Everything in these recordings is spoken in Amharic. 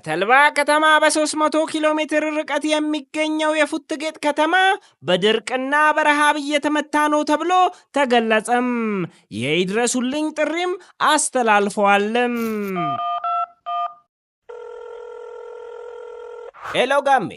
ከተልባ ከተማ በ300 ኪሎ ሜትር ርቀት የሚገኘው የፉትጌጥ ከተማ በድርቅና በረሃብ እየተመታ ነው ተብሎ ተገለጸም። የይድረሱልኝ ጥሪም አስተላልፈዋልም። Hello ጋሜ።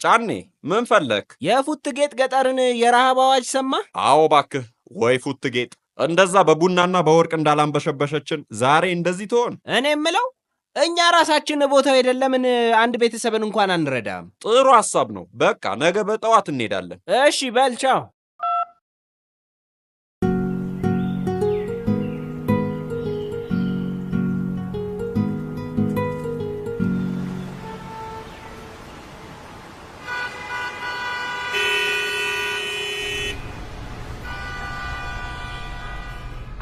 ጫኔ ምን ፈለክ? የፉትጌጥ ገጠርን የረሃብ አዋጅ ሰማ? አዎ ባክህ፣ ወይ ፉትጌጥ እንደዛ በቡናና በወርቅ እንዳላንበሸበሸችን ዛሬ እንደዚህ ትሆን? እኔ የምለው እኛ ራሳችን ቦታው አይደለምን አንድ ቤተሰብን እንኳን አንረዳም። ጥሩ ሐሳብ ነው። በቃ ነገ በጠዋት እንሄዳለን። እሺ በል ቻው።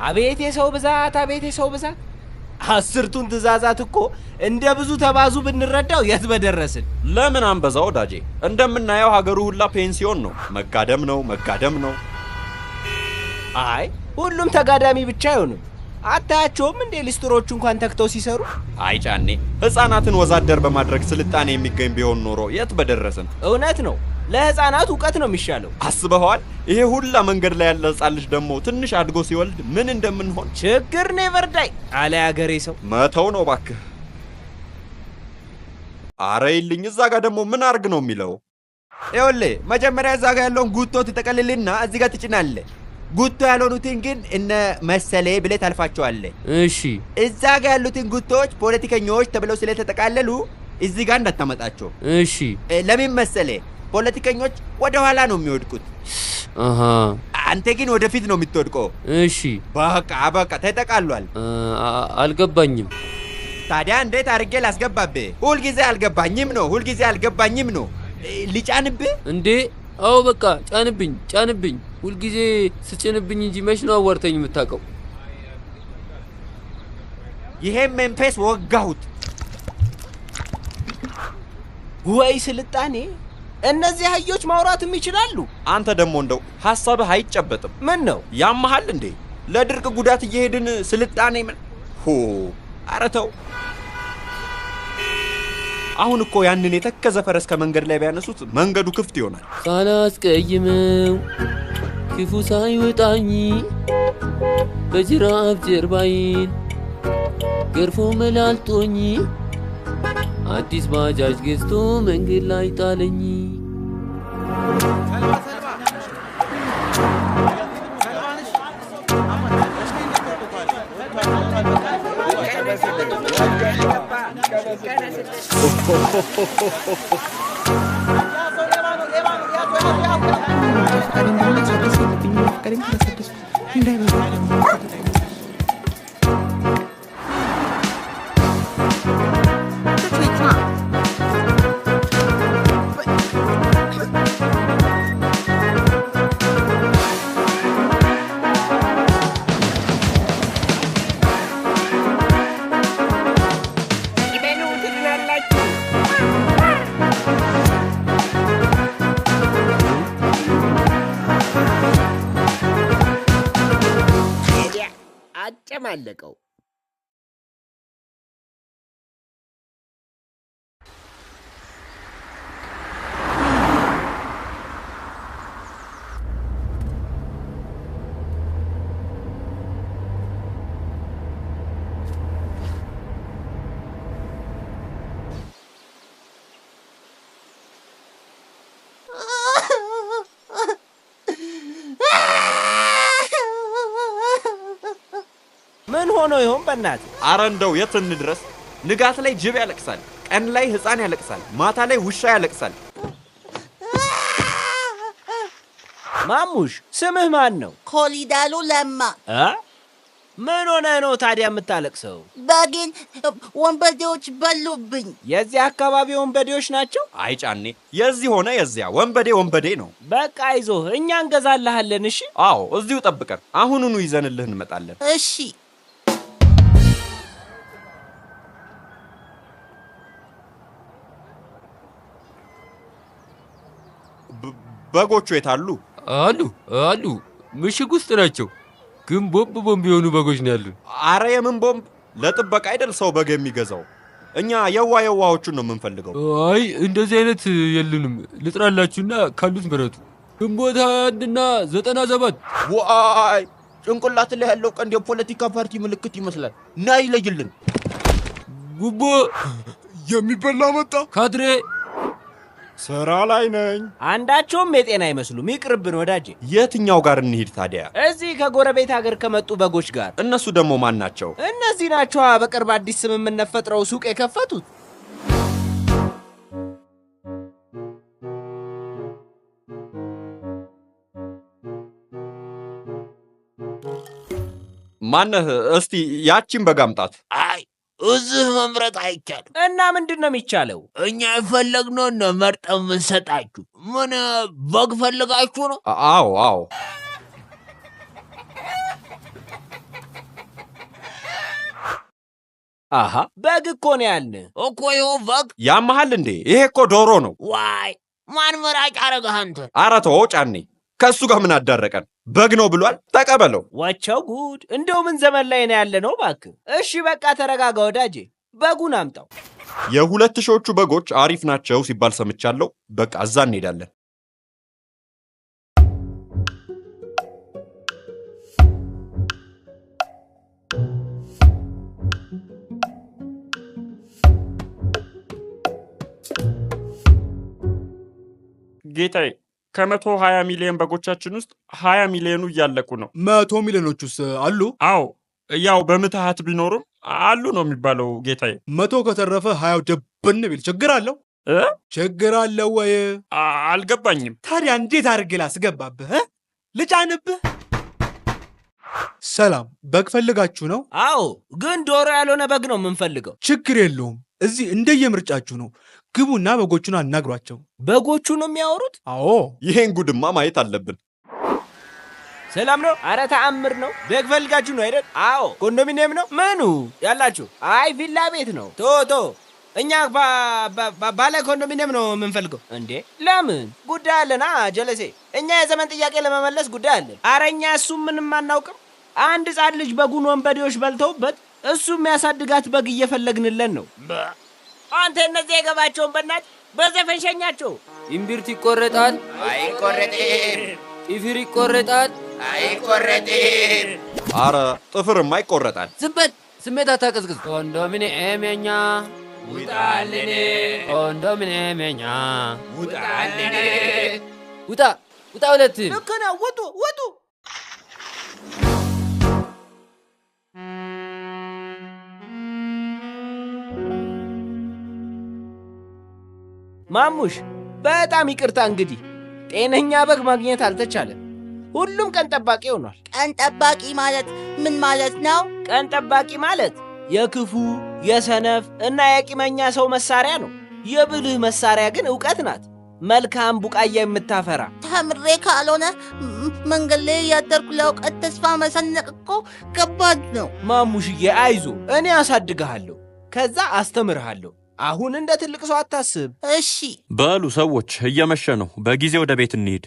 አቤት የሰው ብዛት! አቤት የሰው ብዛት! 10ቱን ትእዛዛት እኮ እንደ ብዙ ተባዙ ብንረዳው የት በደረስን። ለምን አንበዛ ወዳጄ? እንደምናየው ሀገሩ ሁላ ፔንሲዮን ነው። መጋደም ነው መጋደም ነው። አይ ሁሉም ተጋዳሚ ብቻ አይሆንም። አታያቸውም እንዴ ሊስትሮቹ እንኳን ተክተው ሲሰሩ? አይ ጫኔ፣ ህፃናትን ወዛደር በማድረግ ስልጣኔ የሚገኝ ቢሆን ኖሮ የት በደረስን። እውነት ነው። ለህፃናት እውቀት ነው የሚሻለው። አስበኸዋል? ይሄ ሁላ መንገድ ላይ ያለ ህፃን ልጅ ደግሞ ትንሽ አድጎ ሲወልድ ምን እንደምንሆን። ችግር never die አለ ያገሬ ሰው። መተው ነው ባክህ። አረ ይልኝ፣ እዛ ጋር ደግሞ ምን አርግ ነው የሚለው? ይኸውልህ መጀመሪያ እዛ ጋር ያለውን ጉቶ ትጠቀልልና እዚህ ጋር ትጭናለህ። ጉቶ ያልሆኑትን ግን እነ መሰሌ ብለህ ታልፋቸዋለህ። እሺ። እዛ ጋር ያሉትን ጉቶዎች ፖለቲከኞች ተብለው ስለተጠቃለሉ እዚህ ጋር እንዳታመጣቸው። እሺ። ለምን መሰሌ? ፖለቲከኞች ወደ ኋላ ነው የሚወድቁት። አሃ። አንተ ግን ወደፊት ነው የምትወድቀው። እሺ። በቃ በቃ ተጠቃሏል። አልገባኝም። ታዲያ እንዴት አድርጌ ላስገባብህ? ሁልጊዜ አልገባኝም ነው፣ ሁልጊዜ አልገባኝም ነው። ሊጫንብህ እንዴ? አዎ በቃ ጫንብኝ፣ ጫንብኝ። ሁልጊዜ ስጭንብኝ እንጂ መች ነው አዋርተኝ የምታውቀው? ይሄም መንፈስ ወጋሁት። ወይ ስልጣኔ! እነዚህ አህዮች ማውራትም ይችላሉ። አንተ ደግሞ እንደው ሐሳብህ አይጨበጥም። ምን ነው ያመሃል እንዴ? ለድርቅ ጉዳት እየሄድን ስልጣኔ ምን ሆ ኧረ ተው። አሁን እኮ ያንን የተከዘ ፈረስ ከመንገድ ላይ ቢያነሱት መንገዱ ክፍት ይሆናል። ሳላስቀይመው ክፉ ሳይወጣኝ በጅራፍ ጀርባዬን ገርፎ መላልጦኝ አዲስ ባጃጅ ገዝቶ መንገድ ላይ ጣለኝ። አጨማለቀው። ምን ሆኖ ይሆን በእናትህ? አረ እንደው የት እንድረስ? ንጋት ላይ ጅብ ያለቅሳል፣ ቀን ላይ ህፃን ያለቅሳል፣ ማታ ላይ ውሻ ያለቅሳል። ማሙሽ ስምህ ማን ነው? ኮሊዳሉ ለማ። ምን ሆነ ነው ታዲያ የምታለቅሰው? በጌን ወንበዴዎች በሉብኝ። የዚህ አካባቢ ወንበዴዎች ናቸው? አይ ጫኔ፣ የዚህ ሆነ የዚያ ወንበዴ ወንበዴ ነው። በቃ አይዞህ፣ እኛ እንገዛልሃለን። እሺ? አዎ፣ እዚሁ ጠብቀን አሁኑኑ ይዘንልህ እንመጣለን። እሺ። በጎቹ የታሉ? አሉ አሉ፣ ምሽግ ውስጥ ናቸው። ግን ቦምብ ቦምብ የሆኑ በጎች ነው ያሉን። አረ የምን ቦምብ? ለጥበቃ አይደል ሰው በግ የሚገዛው? እኛ የዋ የዋዎቹን ነው የምንፈልገው። አይ እንደዚህ አይነት የለንም። ልጥራላችሁና ካሉት ምረጡ። ግንቦት 21ና 97። ዋይ፣ ጭንቅላት ላይ ያለው ቀንድ የፖለቲካ ፓርቲ ምልክት ይመስላል። ና ይለይልን። ጉቦ የሚበላ መጣ። ካድሬ ስራ ላይ ነኝ። አንዳቸውም የጤና አይመስሉም። ይቅርብን ወዳጄ። የትኛው ጋር እንሂድ ታዲያ? እዚህ ከጎረቤት ሀገር ከመጡ በጎች ጋር። እነሱ ደግሞ ማን ናቸው? እነዚህ ናቸዋ በቅርብ አዲስ ስምምነት ፈጥረው ሱቅ የከፈቱት። ማነህ? እስቲ ያቺን በግ አምጣት። አይ እዚህ መምረጥ አይቻልም። እና ምንድን ነው የሚቻለው? እኛ የፈለግነውን ነው መርጠን የምንሰጣችሁ። ምን በግ ፈልጋችሁ ነው? አዎ አዎ። አሃ በግ እኮ ነው ያልን። እኮ ይኸው በግ። ያመሃል እንዴ? ይሄ እኮ ዶሮ ነው። ዋይ ማን መራጭ አረገህ አንተ? ኧረ ተወው ጫኔ፣ ከእሱ ጋር ምን አዳረቀን? በግ ነው ብሏል፣ ተቀበለው። ወቸው ጉድ! እንደው ምን ዘመን ላይ ነው ያለ ነው እባክህ። እሺ በቃ ተረጋጋ ወዳጄ፣ በጉን አምጣው። የሁለት ሺዎቹ በጎች አሪፍ ናቸው ሲባል ሰምቻለሁ። በቃ እዛ እንሄዳለን። ጌታዬ፣ ከ120 ሚሊዮን በጎቻችን ውስጥ 20 ሚሊዮኑ እያለቁ ነው። 100 ሚሊዮኖቹስ አሉ? አዎ፣ ያው በምትሃት ቢኖሩም አሉ ነው የሚባለው ጌታዬ። 100 ከተረፈ 20ው ድብን ቢል ችግር አለው? እ? ችግር አለው ወይ? አልገባኝም። ታዲያ እንዴት አድርጌ ላስገባብህ? እ? ልጫንብህ? ሰላም፣ በግ ፈልጋችሁ ነው? አዎ፣ ግን ዶሮ ያልሆነ በግ ነው የምንፈልገው። ችግር የለውም። እዚህ እንደየምርጫችሁ ነው። ግቡና በጎቹን አናግሯቸው። በጎቹ ነው የሚያወሩት? አዎ። ይሄን ጉድማ ማየት አለብን። ሰላም ነው? አረ ተአምር ነው። በግ ፈልጋችሁ ነው አይደል? አዎ። ኮንዶሚኒየም ነው ምኑ ያላችሁ? አይ ቪላ ቤት ነው። ቶ ቶ እኛ ባለ ኮንዶሚኒየም ነው የምንፈልገው። እንዴ ለምን? ጉዳይ አለና ጀለሴ። እኛ የዘመን ጥያቄ ለመመለስ ጉዳይ አለን። አረ እኛ እሱ ምንም አናውቅም። አንድ ሕፃን ልጅ በጉን ወንበዴዎች በልተውበት እሱ የሚያሳድጋት በግ እየፈለግንለን ነው። አንተ እነዚህ የገባቸውን በእናት በዘፈን ሸኛቸው። እምብርት ይቆረጣል፣ አይቆረጥም፣ ጥፍር ይቆረጣል። አይቆረጥም። አረ ጥፍርማ ይቆረጣል። ዝም በል፣ ስሜት አታቀዝቅዝ። ኮንዶሚኒየም የኛ ውጣልን፣ ኮንዶሚኒየም የኛ ውጣልን። ውጣ ውጣ፣ ሁለትህም ልክ ነው። ውጡ ውጡ። ማሙሽ በጣም ይቅርታ። እንግዲህ ጤነኛ በግ ማግኘት አልተቻለም። ሁሉም ቀን ጠባቂ ሆኗል። ቀን ጠባቂ ማለት ምን ማለት ነው? ቀን ጠባቂ ማለት የክፉ የሰነፍ እና የቂመኛ ሰው መሳሪያ ነው። የብልህ መሳሪያ ግን እውቀት ናት፣ መልካም ቡቃያ የምታፈራ። ተምሬ ካልሆነ መንገድ ላይ እያደርኩ ለእውቀት ተስፋ መሰነቅ እኮ ከባድ ነው። ማሙሽዬ አይዞ፣ እኔ አሳድግሃለሁ፣ ከዛ አስተምርሃለሁ። አሁን እንደ ትልቅ ሰው አታስብ። እሺ በሉ ሰዎች፣ እየመሸ ነው። በጊዜ ወደ ቤት እንሂድ።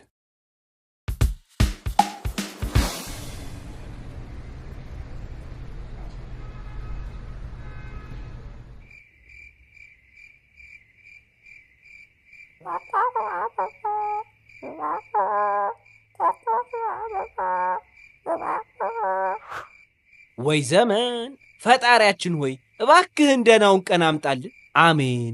ወይ ዘመን! ፈጣሪያችን ሆይ እባክህን ደህናውን ቀን አምጣልን። አሜን።